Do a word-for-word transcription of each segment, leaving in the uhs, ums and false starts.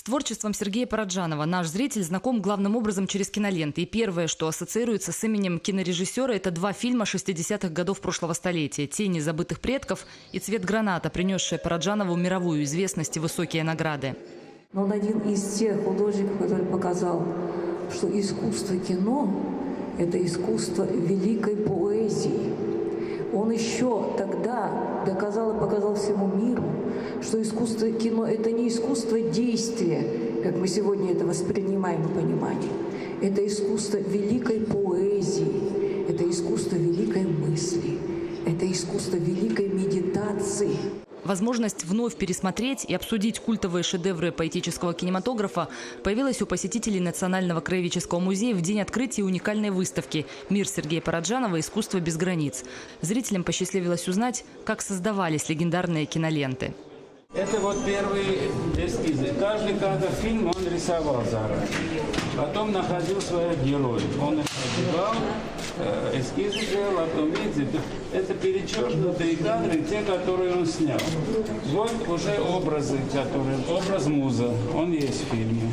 С творчеством Сергея Параджанова наш зритель знаком главным образом через киноленты. И первое, что ассоциируется с именем кинорежиссёра, это два фильма шестидесятых годов прошлого столетия: «Тени забытых предков» и «Цвет граната», принёсшие Параджанову мировую известность и высокие награды. Но он один из тех художников, который показал, что искусство кино — это искусство великой поэзии. Он ещё тогда доказал и показал всему миру, что искусство кино — это не искусство действия, как мы сегодня это воспринимаем и понимаем. Это искусство великой поэзии, это искусство великой мысли, это искусство великой медитации. Возможность вновь пересмотреть и обсудить культовые шедевры поэтического кинематографа появилась у посетителей Национального краеведческого музея в день открытия уникальной выставки «Мир Сергея Параджанова. Искусство без границ». Зрителям посчастливилось узнать, как создавались легендарные киноленты. Это вот первые эскизы. Каждый кадр фильма он рисовал заранее. Потом находил своих героев. Он их одевал, э, эскизы делал, а потом, видите, это, это перечёркнутые кадры, те, которые он снял. Вот уже образы, которые, образ муза, он есть в фильме.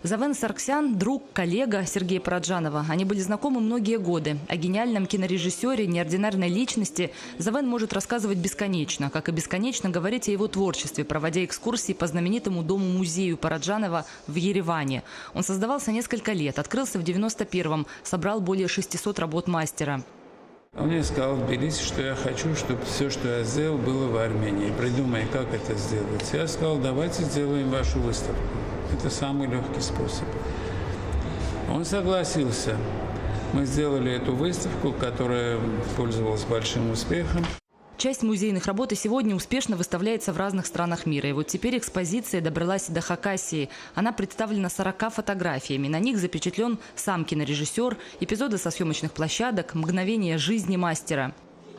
Завен Саргсян — друг, коллега Сергея Параджанова. Они были знакомы многие годы. О гениальном кинорежиссёре, неординарной личности Завен может рассказывать бесконечно, как и бесконечно говорить о его творчестве, проводя экскурсии по знаменитому дому-музею Параджанова в Ереване. Он создавался несколько лет, открылся в девяносто первом, собрал более шестисот работ мастера. Он мне сказал в Тбилиси, что я хочу, чтобы всё, что я сделал, было в Армении. Придумай, как это сделать. Я сказал: «Давайте сделаем вашу выставку. Это самый лёгкий способ». Он согласился. Мы сделали эту выставку, которая пользовалась большим успехом. Часть музейных работ и сегодня успешно выставляется в разных странах мира. И вот теперь экспозиция добралась и до Хакасии. Она представлена сорока фотографиями. На них запечатлён сам кинорежиссёр, эпизоды со съёмочных площадок, мгновения жизни мастера.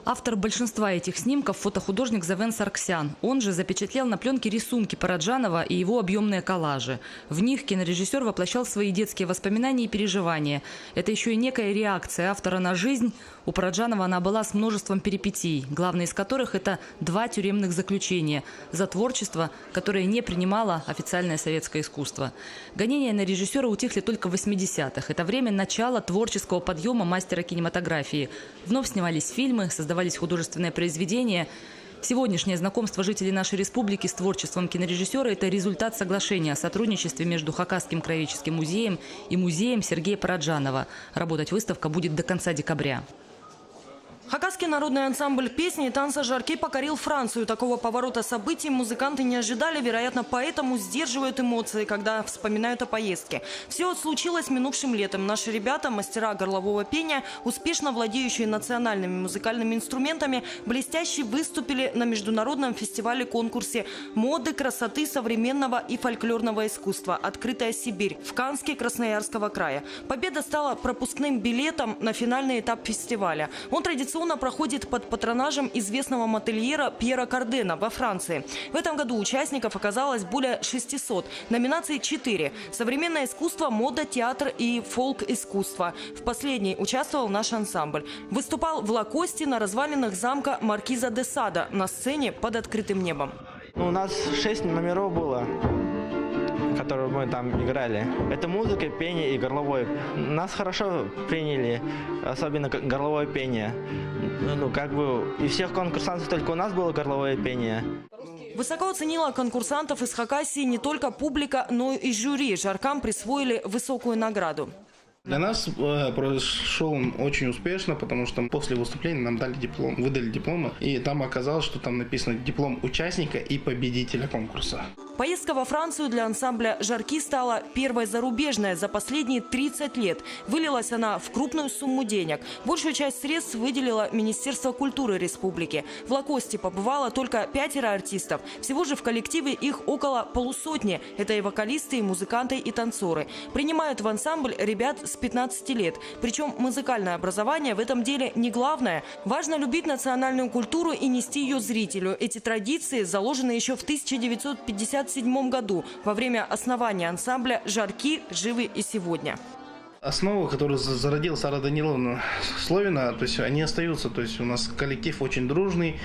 Автор большинства этих снимков — фотохудожник Завен Саргсян. Он же запечатлел на плёнке рисунки Параджанова и его объёмные коллажи. В них кинорежиссёр воплощал свои детские воспоминания и переживания. Это ещё и некая реакция автора на жизнь. У Параджанова она была с множеством перипетий, главное из которых — это два тюремных заключения за творчество, которое не принимало официальное советское искусство. Гонения на режиссёра утихли только в восьмидесятых. Это время начала творческого подъёма мастера кинематографии. Вновь снимались фильмы, создавались художественные произведения. Сегодняшнее знакомство жителей нашей республики с творчеством кинорежиссёра — это результат соглашения о сотрудничестве между Хакасским краеведческим музеем и музеем Сергея Параджанова. Работать выставка будет до конца декабря. Хакасский народный ансамбль песни и танца «Жарки» покорил Францию. Такого поворота событий музыканты не ожидали, вероятно, поэтому сдерживают эмоции, когда вспоминают о поездке. Всё случилось минувшим летом. Наши ребята, мастера горлового пения, успешно владеющие национальными музыкальными инструментами, блестяще выступили на международном фестивале-конкурсе моды, красоты, современного и фольклорного искусства «Открытая Сибирь» в Канске Красноярского края. Победа стала пропускным билетом на финальный этап фестиваля. Он традиционно проходит под патронажем известного модельера Пьера Кардена во Франции. В этом году участников оказалось более шестисот. Номинаций четыре: современное искусство, мода, театр и фолк-искусство. В последней участвовал наш ансамбль. Выступал в Лакосте на развалинах замка Маркиза де Сада на сцене под открытым небом. Ну, у нас шесть номеров было, которые мы там играли. Это музыка, пение и горловой. Нас хорошо приняли, особенно г-, горловое пение. Ну, как бы и всех конкурсантов, только у нас было горловое пение. Высоко оценила конкурсантов из Хакасии не только публика, но и жюри. «Жаркам» присвоили высокую награду. Для нас, э, прошёл он очень успешно, потому что после выступления нам дали диплом, выдали дипломы, и там оказалось, что там написано «Диплом участника и победителя конкурса». Поездка во Францию для ансамбля «Жарки» стала первой зарубежной за последние тридцать лет. Вылилась она в крупную сумму денег. Большую часть средств выделило Министерство культуры республики. В Лакосте побывало только пятеро артистов. Всего же в коллективе их около полусотни. Это и вокалисты, и музыканты, и танцоры. Принимают в ансамбль ребят с пятнадцати лет. Причём музыкальное образование в этом деле не главное. Важно любить национальную культуру и нести её зрителю. Эти традиции заложены ещё в тысяча девятьсот пятьдесят седьмом году, во время основания ансамбля «Жарки» живы и сегодня. Основа, которую за-, зародила Сара Даниловна Словина, то есть они остаются. То есть у нас коллектив очень дружный.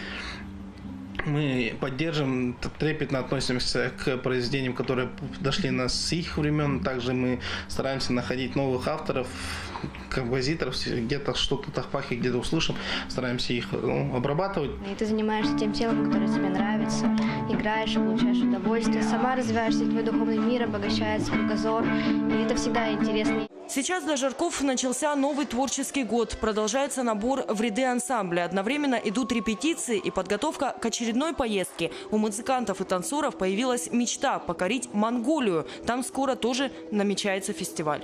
Мы поддерживаем, т-, трепетно относимся к произведениям, которые дошли нас с их времён. Также мы стараемся находить новых авторов, композиторов, где-то что-то тахпахи где-то услышим, стараемся их, ну, обрабатывать. И ты занимаешься тем делом, которое тебе нравится, играешь, получаешь удовольствие, сама развиваешься, твой духовный мир обогащается, кругозор, и это всегда интересно. Сейчас для Жарков начался новый творческий год. Продолжается набор в ряды ансамбля. Одновременно идут репетиции и подготовка к очередной поездке. У музыкантов и танцоров появилась мечта покорить Монголию. Там скоро тоже намечается фестиваль.